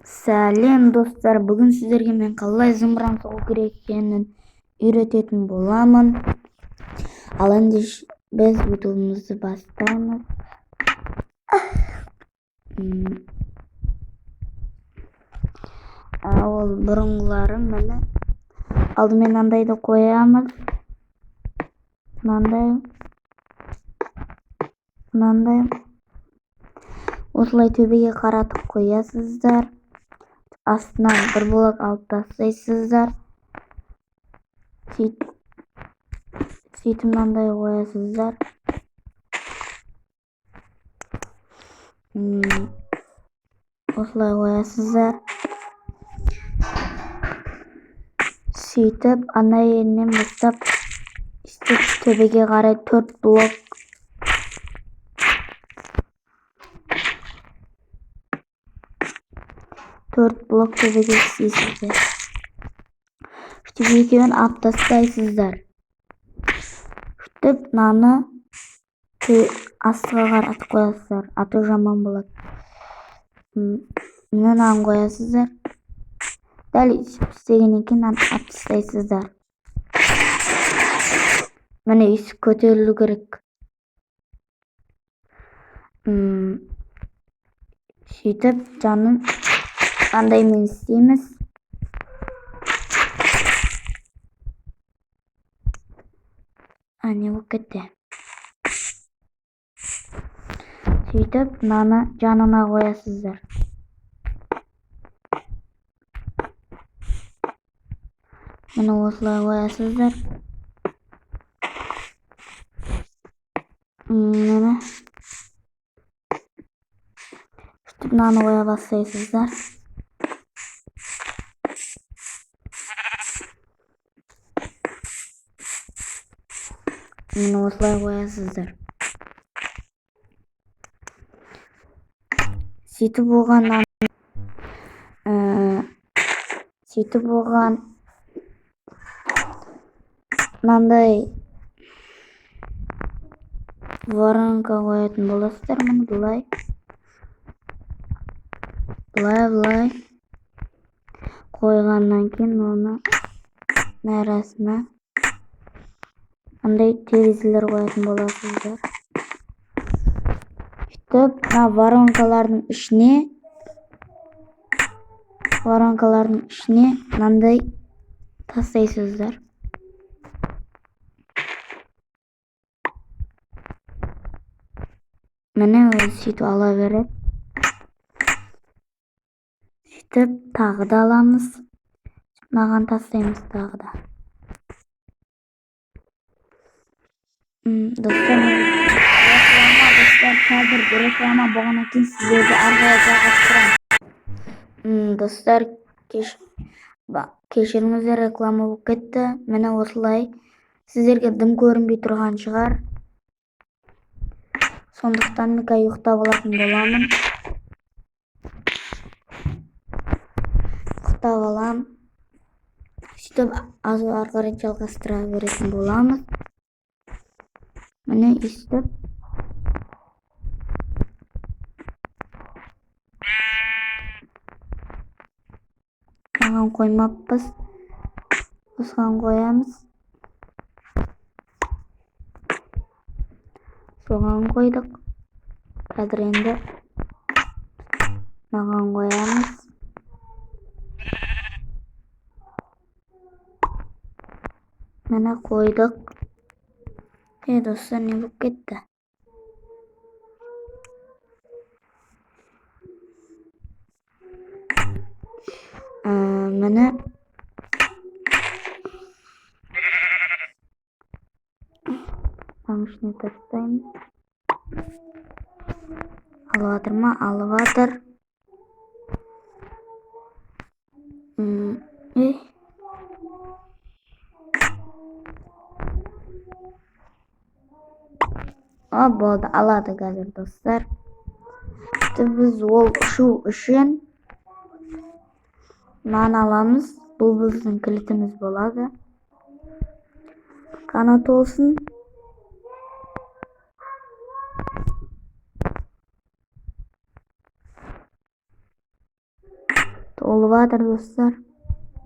Сәлем, достар! Бүгін сіздерге мен қалай зымыран соғу керек екенін үйрететін боламын. Ал енді біз ютубымызды бастаймыз. Ол бұрынғылары, міне, алдымен мынандайды қоямыз. Мынандай, мынандай. Осылай төбеге қаратып қоясыздар. Астынан бір блок алып тастайсыздар. Сөйтіп мынандай қоясыздар. Осылай қоясыздар. Сөйтіп ана жерінен бастап сөйтіп төбеге қарай 4 блок 4 блок төбеге істейсіздер. Сөйтіп екеуін алып тастайсыздар. Сөйтіп мынаны астыға қаратып қоясыздар. А то жаман болады. Мынаны қоясыздар. Дәл өйстіп істегеннен кейін мынаны алып тастайсыздар. Міне, өйстіп көтерілу керек. Сөйтіп жанын қандаймен істейміз. А, не болып кетті? Сөйтіп мынаны жанына қоясыздар. Міне, осылай қоясыздар. Міне. Сөйтіп мынаны қоя бастайсыздар. Міне, осылай қоясыздар. Сөйтіп оған сөйтіп оған мынандай воронка қоятын боласыздар. Міне, былай. Былай, былай қойғаннан кейін оны арасына мындай терезелер қоятын боласыздар. Сөйтіп мына воронкалардың ішіне мынандай тастайсыздар. Міне, өзі сөйтіп ала береді. Сөйтіп тағы да аламыз. Мынаған тастаймыз тағы да. Достар, реклама, достар, қазір реклама болғаннан кейін сіздерді ары қарай жалғастырамын. Достар, кешіріңіздер, реклама болып кетті. Міне, осылай сіздерге дым көрінбей тұрған шығар. Сондықтан мен қазір ұйықтап алатын боламын. Ұйықтап алам. Сөйтіп ары қарай жалғастыра беретін боламыз. Міне, өйстіп. Маған қоймаппыз. Осыған қоямыз. Соған қойдық. Қазір енді маған қоямыз. Міне, қойдық. Ей, достар, не болып кетті? Міне. Мынаның ішіне тастаймыз. Алып жатыр ма? Алып жатыр. Ей. А, болды, алады қазір, достар. Біз ол ұшу үшін мынаны аламыз. Бұл біздің кілтіміз болады. Қана толсын. Толып жатыр, достар.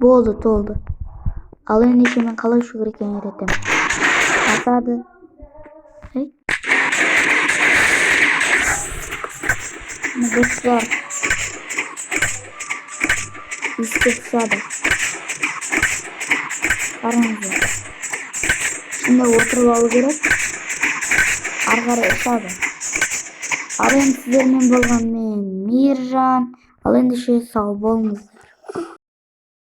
Болды, толды. Ал ендеше мен қалай ұшу керек екенін үйретемін. Басады. Ей. Достар, өйстіп ұшады. Қараңыздар, ішінде отырып алу керек, ары қарай ұшады. Ал енді сіздермен болған мен, Мейіржан. Ал ендеше сау болыңыздар.